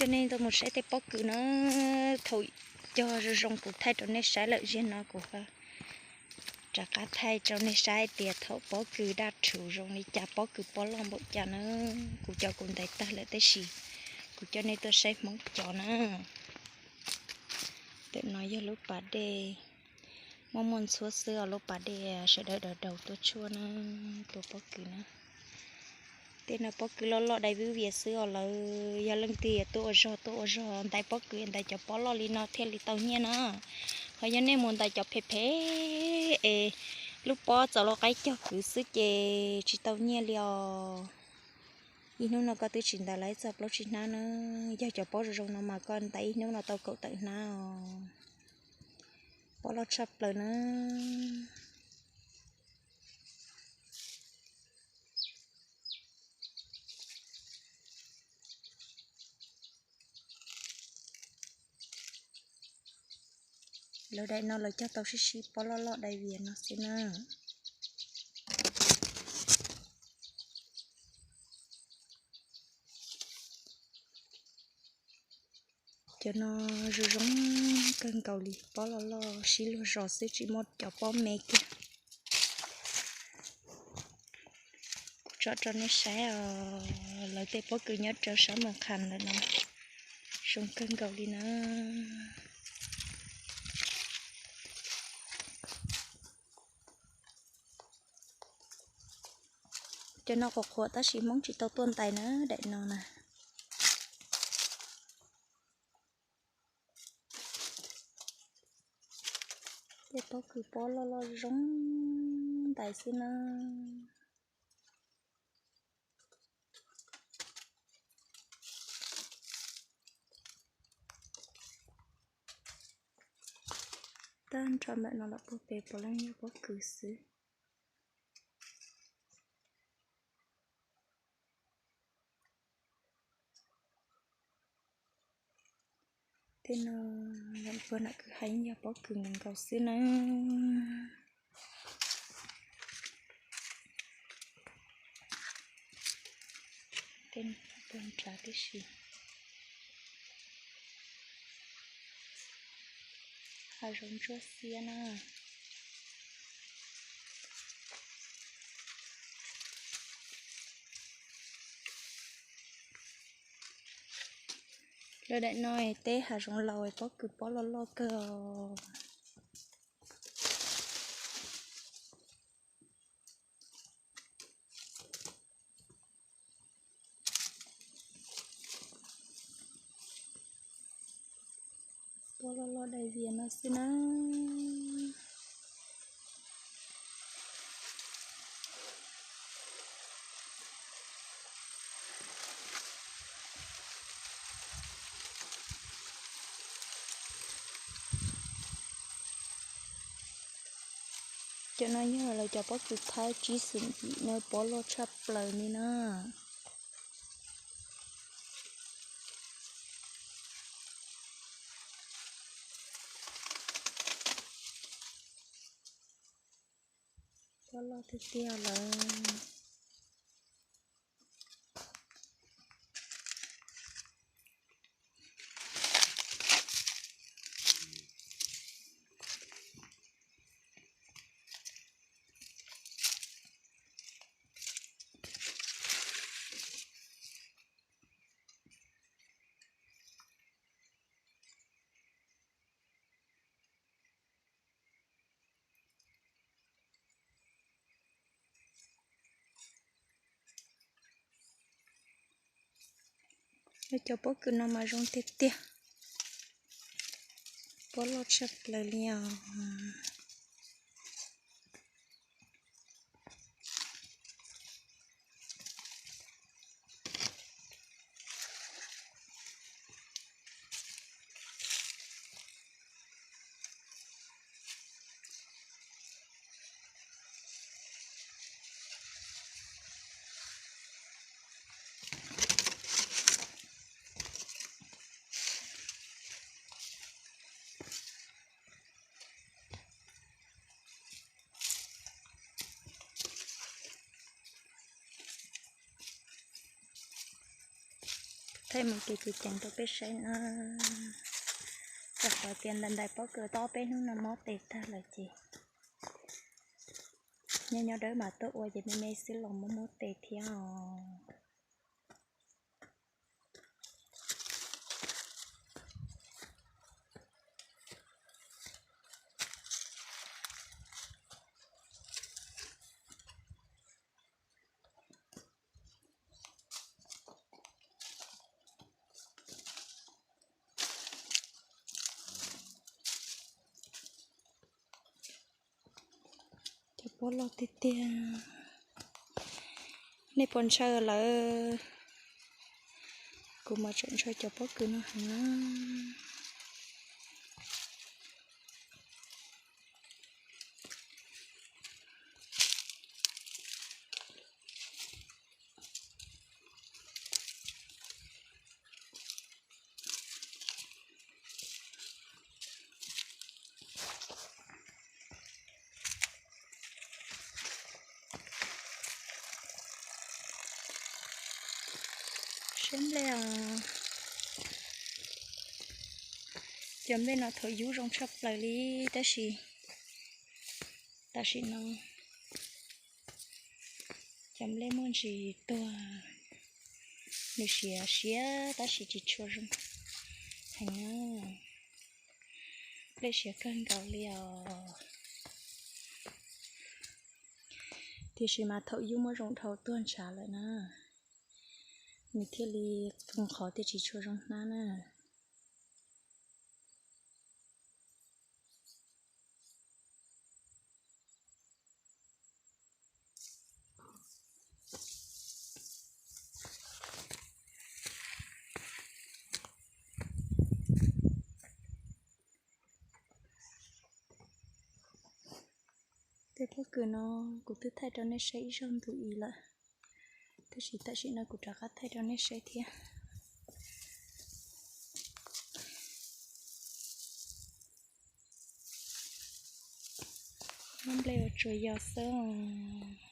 Coj nej tuaj mus saib tej pob kws na, thaum cog zoo zoo kuv thaij rau nej saib lawm, ziag no kuv rov qab thaij rau nej saib tias thaum pob kws daj rhuv zoo li cas, pob kws pob loj npaum cas na. Kuv cov kuv ntais tag lawm tab sis kuv coj nej tuaj saib Hmoob cov na. Ntawm no yog lub pas dej, muaj muaj ntxhuab xwb os, lub pas dej sawv daws daus daus tuaj tshuaj na, tua pob kws na. Tej no pob kws loj loj dai vwb vias xwb os lawv. Yog leej twg tuaj ua zog tuaj ua zog ntais pob kws ntais cov pob loj li no thiaj li tau nyiaj na. Ho yog nej mus ntais cov phem phem es lub pob txaus lub qaib cog kwv xwb ces tsis tau nyiaj li os. Ib hnub no koj twb tsis ntais los ib txog plaub tsib hnab na. Yog cov pob zoo zoo no mas koj ntais ib hnub no tau kaum tawm hnab os. Pob loj tshaj plaws na. Lawv daim no lawv cog tau sib sib pob loj loj dai vias no xwb na. Cov no zoo zoo kawg nkaus li, pob loj loj sib luag zos xwb tsis muaj cov pob me kiag. Kuv tso rau nej saib os, lawv tej pob kws nyob rau sab Moos Khas lawm no zoo kawg nkaus li na. Cov no qhuav qhuav tab sis Hmoob tsis tau tuaj ntais na, daim no na. Tej pob kws pob loj loj zoo ntais xwb na. Tag nrho ntawm no los puag pem puav leej yog pob kws xwb. Tej no puag nram kwj ha yeej yog pob kws nkaus nkaus xwb na. Tej no puag nrad tib si. Hav zoov ntsuab xiab na. Lawv daim no teb hav zoov laus pob kws pob loj loj kawg os. Pob loj loj dai vias no xwb na. Cov no yog lawv cov pob kws Thaib tsib xwm yim na, pob loj tshaj plaws li na. Pob loj tiag tiag lawm. Cov pob kws no mas zoo tiag tiag, pob loj tshaj plaws li os. thaij mus kev ceev ceev rau peb saib na. Rau qhov tias ntais ntais pob kws tau peb hnub no mob tes tag lawm ces nyob nyob dawb mas tuaj ua ces me me xwb los mob mob tes thiab os. Cov pob loj tiag tiag. Nej puas ntshaw lawm? Kuv mas tseem ntshaw cov pob kws no heev na. Siab nplej os. Cov nplej no thaum yub zoo tshaj plaws li, tab sis tam sim no cov nplej muaj ntsis tuag, nws siav siav tab sis tsis tshua zoo heev na. Nplej siav kawg nkaus li os. Tiam sis mas thaum yub muab zoo dhau tuag ntshav lawm na, nws thiaj li foom qhov thiaj tsis tshua zoo hnab na. Tej pob kws no kuv twb thaij rau nej saib ib zaug ntu ib lawm, tab sis tam sim no kuv rov qab thaij rau nej saib thiab. Muab nplej ua tsuas yos xwb os.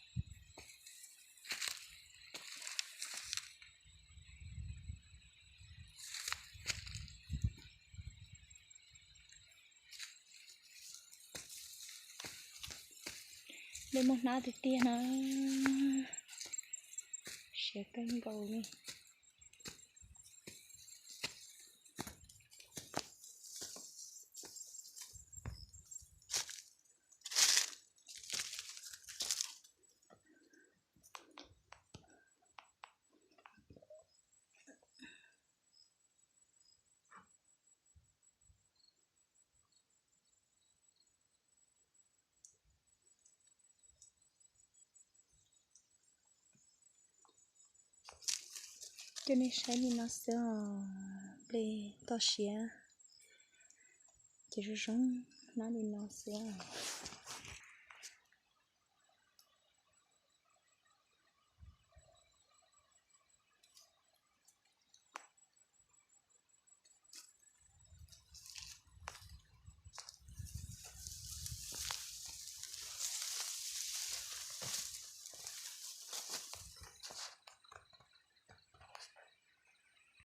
Nplej muaj hnab tiag tiag na, siav kawg nkaus li. Coj nej saib li no xwb os, nplej toj siab ces zoo zoo hnab li no xwb.